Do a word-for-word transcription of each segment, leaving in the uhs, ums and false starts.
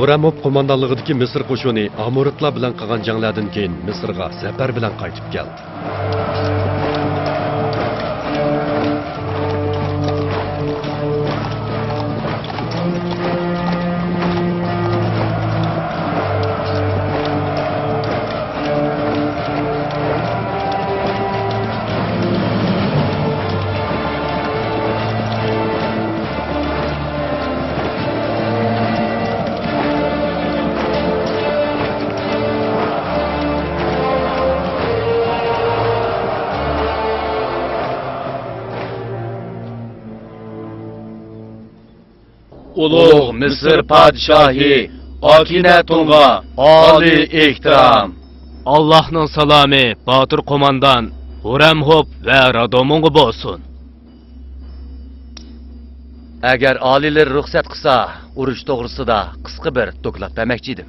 ھورەمھوپ قوماندانلىقىدىكى مىسىر قوشۇنى ئامورىتلار بىلەن قىلغان جەڭلەردىن كېيىن مىسىرغا زەپەر بىلەن قايتىپ كەلدى. ئۇلۇغ مىسىر پادىشاھى ئاكىنەتۇنغا ئالىي ئېھتىرام! ئاللاھنىڭ سالامى باتۇر قوماندان ھورەمھوپ ۋە رادومونغا بولسۇن! ئەگەر ئالىيلىرى رۇخسەت قىلسا، ئۇرۇش توغرىسىدا قىسقا بىر دوكلات بەرمەكچى ئىدىم.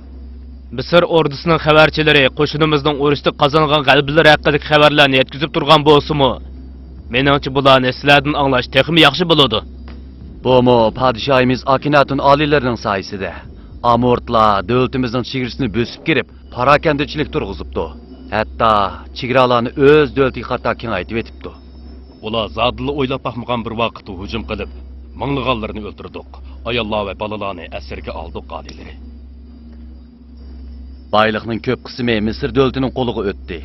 مىسىر ئوردىسىنىڭ خەۋەرچىلىرى قوشۇنىمىزنىڭ ئۇرۇشتا قازانغان غەلىبىلىرى ھەققىدىكى خەۋەرلەرنى يەتكۈزۈپ تۇرغان بولسىمۇ، مېنىڭچە بۇلارنى سىلەردىن ئاڭلاش تېخىمۇ ياخشى بولىدۇ. بۇمۇ پادىشاھىمىز ئاكىناتون ئالىيلىرىنىڭ سايىسىدە. ئامورتلار دۆلىتىمىزنىڭ چېگرىسىنى بۆسۈپ كىرىپ، پاراكەندىچىلىك تۇرغۇزۇپتۇ. ھەتتا چېگرالارنى ئۆز دۆلىتىگە قارىتا كېڭەيتىۋېتىپتۇ. ئۇلار زادىلا ئويلاپ باقمىغان بىر ۋاقىتتا ھۇجۇم قىلىپ، مىڭلىغانلىرىنى ئۆلتۈردۇق. ئاياللار ۋە بالىلارنى ئەسىرگە ئالدۇق، ئالىيلىرى. بايلىقنىڭ كۆپ قىسمى مىسىر دۆلىتىنىڭ قولىغا ئۆتتى.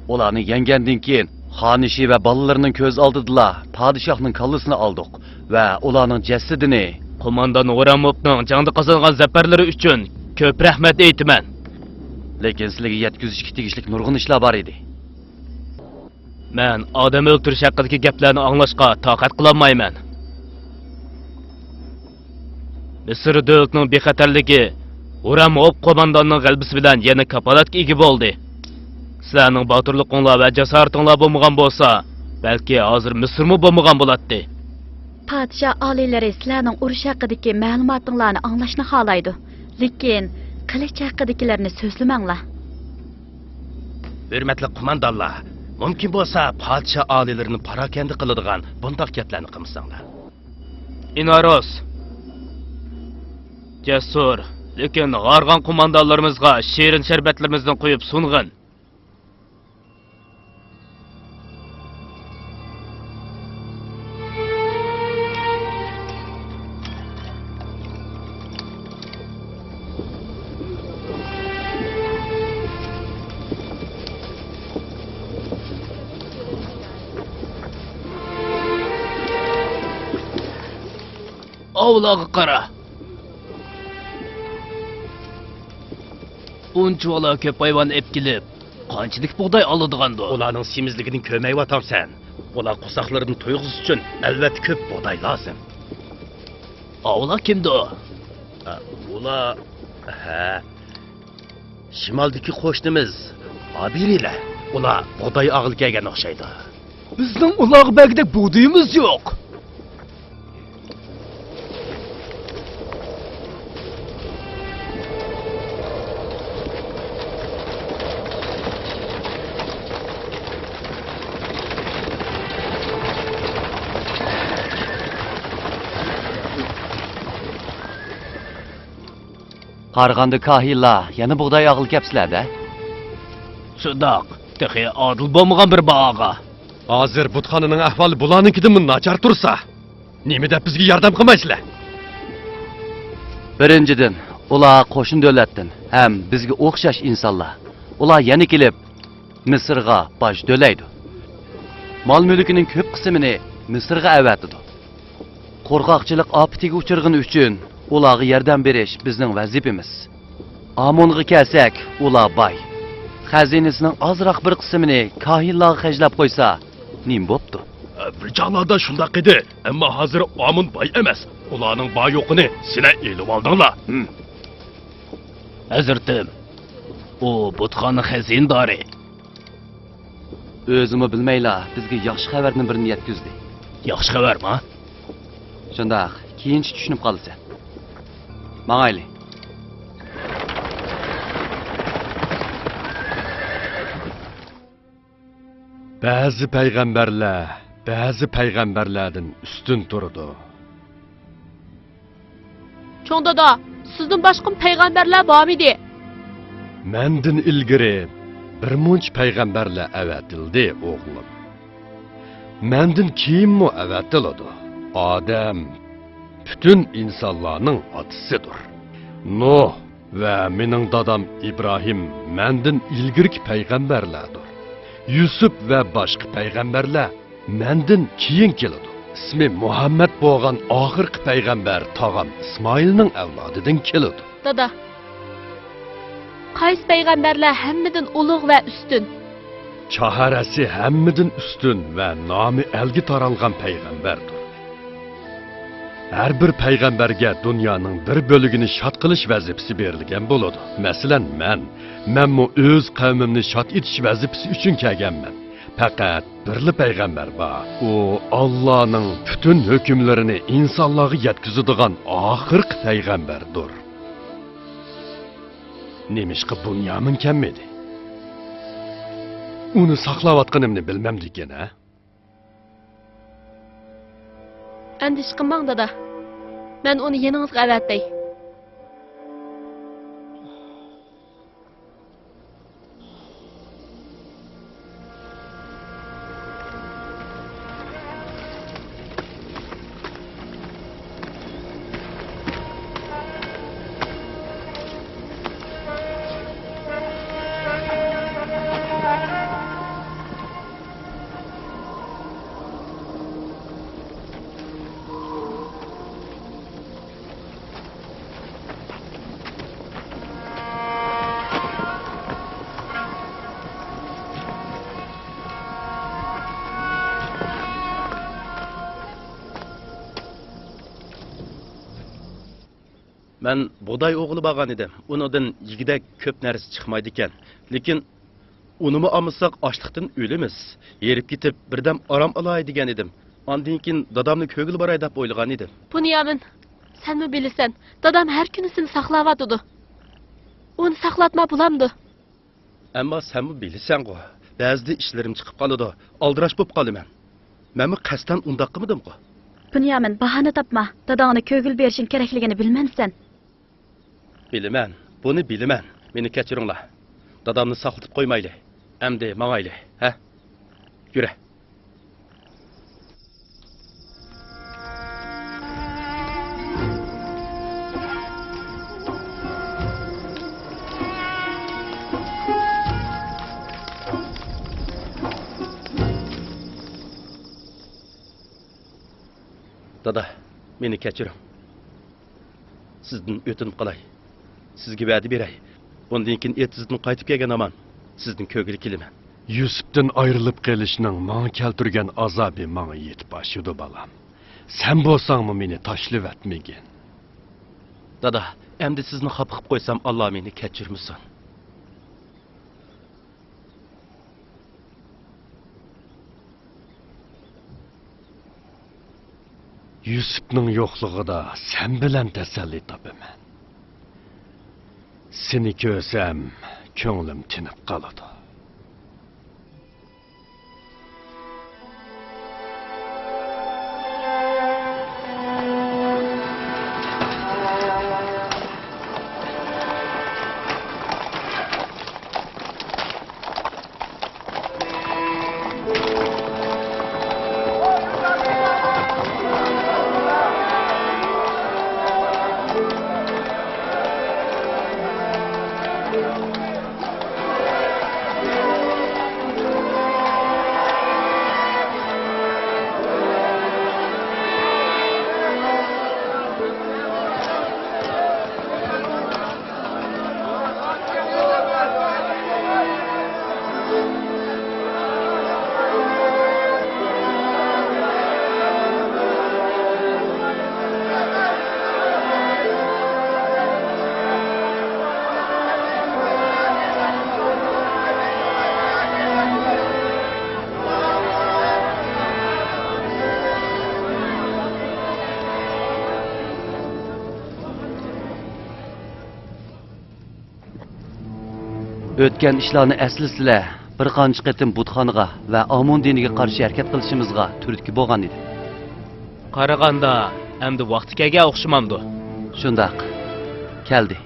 ئۇلارنى يەڭگەندىن كېيىن، خانىشى ۋە بالىلىرىنىڭ كۆز ئالدىدىلا پادىشاھنىڭ كاللىسىنى ئالدۇق ۋە ئۇلارنىڭ جەسىتىنى. قوماندان ھورەموپنىڭ جەڭدە قازانغان زەپەرلىرى ئۈچۈن كۆپ رەھمەت ئېيتىمەن. لېكىن سىلىگە يەتكۈزۈشكە تېگىشلىك نۇرغۇن ئىشلار بار ئىدى. مەن ئادەم ئۆلتۈرۈش ھەققىدىكى گەپلەرنى ئاڭلاشقا تاقەت قىلالمايمەن. مىسىر دۆلىتىنىڭ بىخەتەرلىكى ھورەمھوپ قومانداننىڭ غەلىبىسى بىلەن يەنە كاپالەتكە ئىگە بولدى. سىلەرنىڭ باتۇرلۇقۇڭلار ۋە جاسارىتىڭلار بولمىغان بولسا، بەلكى ھازىر مىسىرمۇ بولمىغان بولاتتى. پادىشاھ ئالىيلىرى سىلەرنىڭ ئۇرۇش ھەققىدىكى مەلۇماتىڭلارنى ئاڭلاشنى خالايدۇ. لېكىن قىلىچ ھەققىدىكىلەرنى سۆزلىمەڭلار. ھۆرمەتلىك قوماندانلار، مۇمكىن بولسا پادىشاھ ئالىيلىرىنى پاراكەندە قىلىدىغان بۇنداق گەپلەرنى قىلمىساڭلار. ئىناروس، جەسۇر، لېكىن ھارغان قوماندانلىرىمىزغا شېرىن شەربەتلىرىمىزدىن قۇيۇپ سۇنغىن. ئاۋۇلارغا قارا. ئۇنچىۋالا كۆپ ھايۋان ئېپ كېلىپ، قانچىلىك بۇغداي ئالىدىغاندۇ؟ ئۇلارنىڭ سېمىزلىكىنى كۆرمەيۋاتامسەن؟ ئۇلار قورساقلىرىنى تويغۇزۇش ئۈچۈن ئەلۋەتتە كۆپ بۇغداي لازىم. ئاۋۇلار كىمدۇ؟ ئە، ئۇلار، ھە، شىمالدىكى قوشنىمىز ئابىرىيلەر. ئۇلار بۇغداي ئاغىلى كەلگەن ئوخشايدۇ. بىزنىڭ ئۇلارغا بەرگۈدەك بۇغدىيىمىز يوق. قارىغاندا كاھىنلار يەنە بۇغداي ئاغىلى كەپسىلەردە. شۇنداق، تېخى ئادىل بولمىغان بىر باھاغا. ھازىر بۇتخانىنىڭ ئەھۋالى بۇلارنىڭكىدىنمۇ ناچار تۇرسا، نېمە دەپ بىزگە ياردەم قىلمايسىلەر؟ بىرىنچىدىن، ئۇلار قوشنا دۆلەتتىن ھەم بىزگە ئوخشاش ئىنسانلار. ئۇلار يەنە كېلىپ مىسىرغا باج تۆلەيدۇ. مال-مۈلكىنىڭ كۆپ قىسمىنى مىسىرغا ئەۋەتىدۇ. قۇرغاقچىلىق ئاپىتىگە ئۇچرىغىنى ئۈچۈن ئۇلارغا ياردەم بېرىش بىزنىڭ ۋەزىپىمىز. ئامونغا كەلسەك، ئۇلار باي. خەزىنىسىنىڭ ئازراق بىر قىسمىنى كاھىنلارغا خەجلەپ قويسا، نېمە بوپتۇ؟ بىر چاغلاردا شۇنداق ئىدى، ئەمما ھازىر ئامون باي ئەمەس. ئۇلارنىڭ بار-يوقىنى سىلەر ئېلىۋالدىڭلار. ھىم. ھەزرىتىم، ئۇ بۇتخانا خەزىنىدارى. ئۆزىمۇ بىلمەيلا بىزگە ياخشى خەۋەرنىڭ بىرىنى يەتكۈزدى. ياخشى خەۋەرما؟ شۇنداق، كېيىنچە چۈشىنىپ قالىسەن. ماڭايلى. بەزى پەيغەمبەرلەر بەزى پەيغەمبەرلەردىن ئۈستۈن تۇرىدۇ. چوڭ دادا، سىزدىن باشقىمۇ پەيغەمبەرلەر بارمىدى؟ مەندىن ئىلگىرى بىر مۇنچە پەيغەمبەرلەر ئەۋەتىلدى، ئوغلۇم. مەندىن كېيىنمۇ ئەۋەتىلىدۇ. ئادەم پۈتۈن ئىنسانلارنىڭ ئاتىسىدۇر. نۇھ ۋە مېنىڭ دادام ئىبراھىم مەندىن ئىلگىرىكى پەيغەمبەرلەردۇر. يۈسۈپ ۋە باشقا پەيغەمبەرلەر مەندىن كېيىن كېلىدۇ. ئىسمى مۇھەممەد بولغان ئاخىرقى پەيغەمبەر تاغام ئىسمائىلنىڭ ئەۋلادىدىن كېلىدۇ. دادا، قايسى پەيغەمبەرلەر ھەممىدىن ئۇلۇغ ۋە ئۈستۈن؟ چاھارەسى ھەممىدىن ئۈستۈن ۋە نامى ئەلگە تارالغان پەيغەمبەردۇر. ھەر بىر پەيغەمبەرگە دۇنيانىڭ بىر بۆلىكىنى شاد قىلىش ۋەزىپىسى بېرىلگەن بولىدۇ. مەسىلەن، مەن، مەنمۇ ئۆز قەۋمىمنى شاد ئېتىش ۋەزىپىسى ئۈچۈن كەلگەنمەن. پەقەت بىرلا پەيغەمبەر بار. ئۇ ئاللانىڭ پۈتۈن ھۆكۈملىرىنى ئىنسانلارغا يەتكۈزىدىغان ئاخىرقى پەيغەمبەردۇر. نېمىشقا بۇنيامىن كەلمىدى؟ ئۇنى ساقلاۋاتقىنىمنى بىلمەمدىكىن، ھە؟ ئەندىشە قىلماڭ، دادا. مەن ئۇنى يېنىڭىزغا ئەۋەتەي. مەن بۇغداي ئوغىلى بارغان ئىدىم. ئۇنىڭدىن يېگۈدەك كۆپ نەرسە چىقمايدىكەن. لېكىن ئۇنىمۇ ئالمىساق ئاچلىقتىن ئۆلىمىز. ھېرىپ كېتىپ بىردەم ئارام ئالاي دېگەن ئىدىم. ئاندىن كېيىن دادامنى كۆرگىلى باراي دەپ ئويلىغان ئىدىم. بۇنيامىن، سەنمۇ بىلىسەن، دادام ھەر كۈنى سېنى ساقلاۋاتىدۇ. ئۇنى ساقلاتما بولامدۇ؟ ئەمما سەنمۇ بىلىسەنغۇ، بەزىدە ئىشلىرىم چىقىپ قالىدۇ، ئالدىراش بوپ قالىمەن. مەنمۇ قەستەن ئۇنداق قىلمىدىمغۇ؟ بۇنيامىن، باھانە تاپما، داداڭنى كۆرگىلى بېرىشىڭ كېرەكلىكىنى بىلمەمسەن؟ بىلىمەن، بۇنى بىلىمەن. مېنى كەچۈرۈڭلار. دادامنى ساقلىتىپ قويمايلى. ئەمدى ماڭايلى، ھە؟ يۈرە. دادا، مېنى كەچۈرۈڭ. سىزدىن ئۆتۈنۈپ قالاي. سىزگە ۋەدە بېرەي. بۇندىن كېيىن ئېتىزدىن قايتىپ كەلگەن ھامان سىزدىن كۆرگىلى كېلىمەن. يۈسۈپتىن ئايرىلىپ قېلىشنىڭ ماڭا كەلتۈرگەن ئازابى ماڭا يېتىپ ئاشىدۇ، بالام. سەن بولساڭمۇ مېنى تاشلىۋەتمىگىن. دادا، ئەمدى سىزنى خاپا قىلىپ قويسام، ئاللا مېنى كەچۈرمىسۇن. يۈسۈپنىڭ يوقلۇقىدا سەن بىلەن تەسەللى تاپىمەن. سېنى كۆرسەم، كۆڭلۈم تىنىپ قالىدۇ. ئۆتكەن ئىشلارنى ئەسلىسىلە، بىر قانچە قېتىم بۇتخانىغا ۋە ئامۇن دىنىگە قارشى ھەرىكەت قىلىشىمىزغا تۈرتكە بولغان ئىدى. قارىغاندا، ئەمدى ۋاقتى كەلگەن ئوخشىمامدۇ؟ شۇنداق. كەلدى.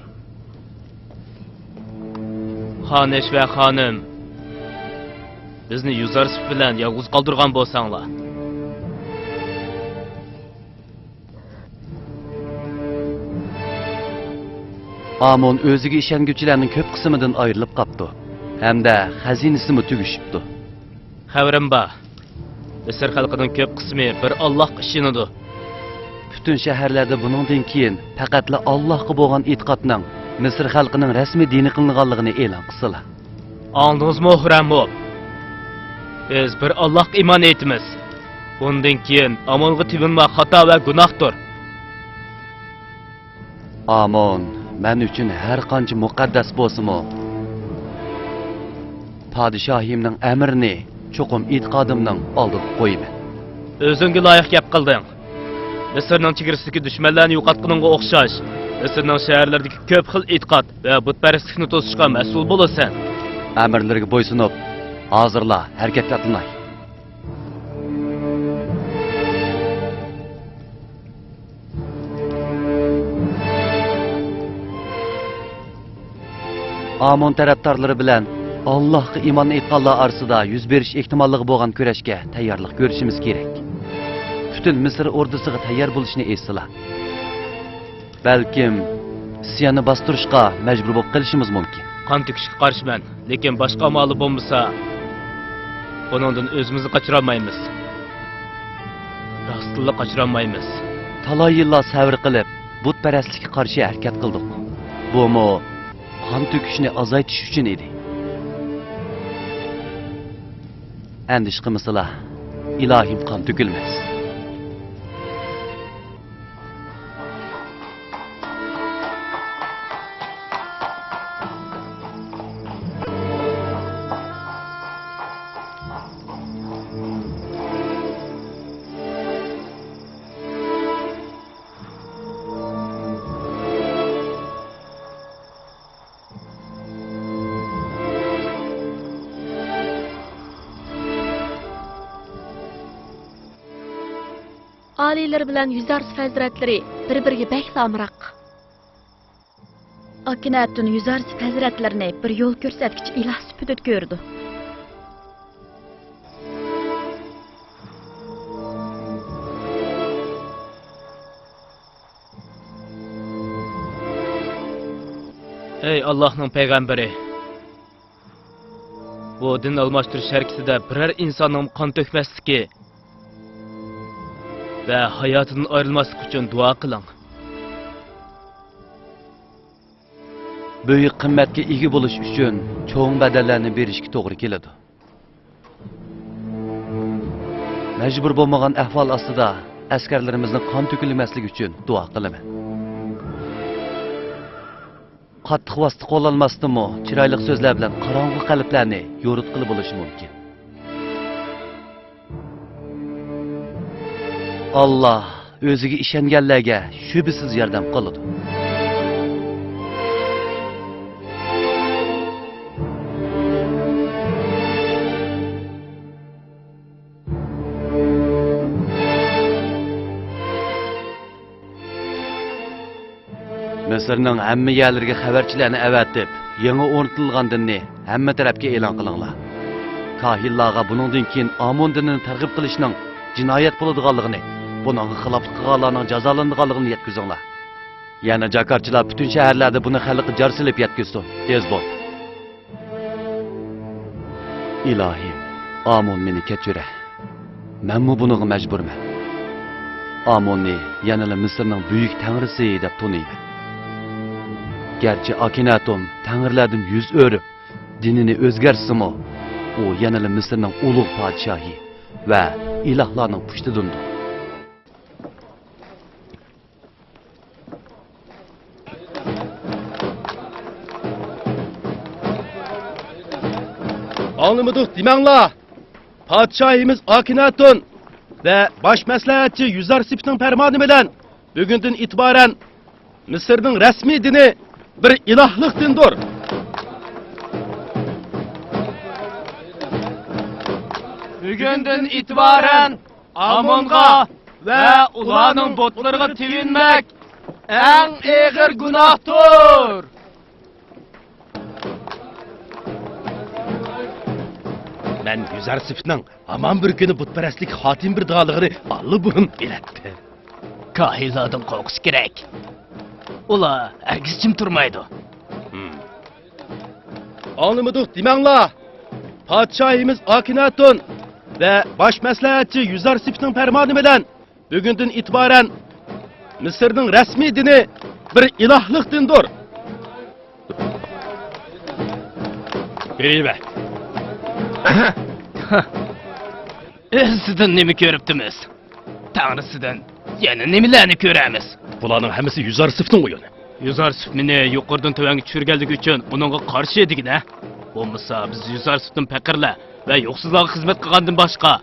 خانىش ۋە خانىم، بىزنى يۈزارسىپ بىلەن يالغۇز قالدۇرغان بولساڭلار. ئامون ئۆزىگە ئىشەنگۈچىلەرنىڭ كۆپ قىسمىدىن ئايرىلىپ قاپتۇ ھەمدە خەزىنىسىمۇ تۈگىشىپتۇ. خەۋىرىم بار. مىسىر خەلقىنىڭ كۆپ قىسمى بىر ئاللاھقا ئىشىنىدۇ. پۈتۈن شەھەرلەردە بۇنىڭدىن كېيىن پەقەتلا ئاللاھقا بولغان ئېتىقادنىڭ مىسىر خەلقىنىڭ رەسمىي دىنى قىلىنغانلىقىنى ئېلان قىلسىلا. ئاڭلىدىڭىزمۇ، خۇرەممۇ؟ بىز بىر ئاللاھقا ئىمان ئېيتىمىز. بۇندىن كېيىن ئامونغا تېۋىنما خاتا ۋە گۇناھتۇر. ئامون مەن ئۈچۈن ھەر قانچە مۇقەددەس بولسىمۇ، پادىشاھىمنىڭ ئەمرىنى چوقۇم ئېتىقادىمنىڭ ئالدىغا قويىمەن. ئۆزۈڭگە لايىق گەپ قىلدىڭ. مىسىرنىڭ چېگرىسىدىكى دۈشمەنلەرنى يوقاتقىنىڭغا ئوخشاش، مىسىرنىڭ شەھەرلىرىدىكى كۆپ خىل ئېتىقاد ۋە بۇتپەرەسلىكنى توسۇشقا مەسئۇل بولىسەن. ئەمىرلىرىگە بويسۇنۇپ، ھازىرلا ھەرىكەتكە ئاتلىناي. ئامون تەرەپدارلىرى بىلەن ئاللاھقا ئىمان ئېيتقانلار ئارىسىدا يۈز بېرىش ئېھتىماللىقى بولغان كۈرەشكە تەييارلىق كۆرۈشىمىز كېرەك. پۈتۈن مىسىر ئوردىسىغا تەييار بولۇشنى ئېيتسىلا. بەلكىم ئىسياننى باستۇرۇشقا مەجبۇر بولۇپ قېلىشىمىز مۇمكىن. قان تۆكۈشكە قارشىمەن، لېكىن باشقا ئامالى بولمىسا، بۇنىڭدىن ئۆزىمىزنى قاچۇرالمايمىز. راستتىنلا قاچۇرالمايمىز. تالاي يىللار سەۋر قىلىپ، بۇتپەرەسلىككە قارشى ھەرىكەت قىلدۇق. بۇمۇ قان تۆكۈشنى ئازايتىش ئۈچۈن ئىدى. ئەندىشە قىلمىسىلا، ئىلاھىم، قان تۆكۈلمەس. ئالىيلىرى بىلەن يۈزارسىپ ھەزرەتلىرى بىر-بىرىگە بەكلا ئامراق. ئاكىنەتۇن يۈزارسىپ ھەزرەتلىرىنى بىر يول كۆرسەتكۈچى ئىلاھ سۈپىتىدە كۆرىدۇ. ئەي ئاللاھنىڭ پەيغەمبىرى! بۇ دىن ئالماشتۇرۇش ھەرىكىتىدە بىرەر ئىنساننىڭ قان تۆكمەسلىكى ۋە ھاياتىدىن ئايرىلماسلىقى ئۈچۈن دۇئا قىلىڭ. بۈيۈك قىممەتكە ئىگە بولۇش ئۈچۈن چوڭ بەدەللەرنى بېرىشكە توغرا كېلىدۇ. مەجبۇر بولمىغان ئەھۋال ئاستىدا ئەسكەرلىرىمىزنىڭ قان تۆكۈلمەسلىكى ئۈچۈن دۇئا قىلىمەن. قاتتىق ۋاسىتە قوللانماستىنمۇ، چىرايلىق سۆزلەر بىلەن قاراڭغۇ قەلبلەرنى يورۇتقىلى بولۇشى مۇمكىن. ئاللا ئۆزىگە ئىشەنگەنلەرگە شۈبھىسىز ياردەم قىلىدۇ. مىسىرنىڭ ھەممە يەرلىرىگە خەۋەرچىلەرنى ئەۋەتىپ، يېڭى ئورنىتىلغان دىننى ھەممە تەرەپكە ئېلان قىلىڭلار. كاھىنلارغا بۇنىڭدىن كېيىن ئامون دىنىنى تەرغىب قىلىشنىڭ جىنايەت بولىدىغانلىقىنى، بۇنىڭغا خىلاپلىق قىلغانلارنىڭ جازالىنىدىغانلىقىنى يەتكۈزۈڭلار. يەنە جاكارچىلار پۈتۈن شەھەرلەردە بۇنى خەلققە جار سېلىپ يەتكۈزسۇن. تېز بول! ئىلاھىم، ئامون مېنى كەچۈرە. مەنمۇ بۇنىڭغا مەجبۇرمەن. ئاموننى يەنىلا مىسىرنىڭ بۈيۈك تەڭرىسى دەپ تونۇيمەن. گەرچە ئاكىناتون تەڭرىلەردىن يۈز ئۆرۈپ، دىنىنى ئۆزگەرتسىمۇ، ئۇ يەنىلا مىسىرنىڭ ئۇلۇغ پادىشاھى ۋە ئىلاھلارنىڭ پۇشتىدىندۇر. ئاڭلىمىدۇق دېمەڭلار! پادىشاھىمىز ئاكىناتون ۋە باش مەسلىھەتچى يۈزارسىپنىڭ پەرمانى بىلەن بۈگۈندىن ئېتىبارەن مىسىرنىڭ رەسمىي دىنى بىر ئىلاھلىق دىندۇر. بۈگۈندىن ئېتىبارەن ئامونغا ۋە ئۇلارنىڭ بۇتلىرىغا تېۋىنمەك ئەڭ ئېغىر گۇناھتۇر. مەن يۈزەرسىپنىڭ ھامان بىر كۈنى بۇتپەرەسلىككە خاتىمە بېرىدىغانلىقىنى ئاللىبۇرۇن بىلەتتىم. كاھىنلاردىن قورقۇش كېرەك. ئۇلار ھەرگىز جىم تۇرمايدۇ. ھىم. ئاڭلىمىدۇق دېمەڭلار. پادىشاھىمىز ئاكىناتون ۋە باش مەسلىھەتچى يۈزەرسىپنىڭ پەرمانى بىلەن بۈگۈندىن ئېتىبارەن مىسىرنىڭ رەسمىي دىنى بىر ئىلاھلىق دىندۇر. بېرىۋەر. ئۆزىدىن نېمە كۆرۈپتىمىز؟ تەڭرىسىدىن يەنە نېمىلەرنى كۆرەمىز؟ بۇلارنىڭ ھەممىسى يۈزەرسىپنىڭ ئويۇنى. يۈزەرسىپ مېنى يۇقىرىدىن تۆۋەنگە چۈشۈرگەنلىكى ئۈچۈن ئۇنىڭغا قارشى دېگىنە. بولمىسا بىز يۈزەرسىپتىن پەقىرلەر ۋە يوقسۇزلارغا خىزمەت قىلغاندىن باشقا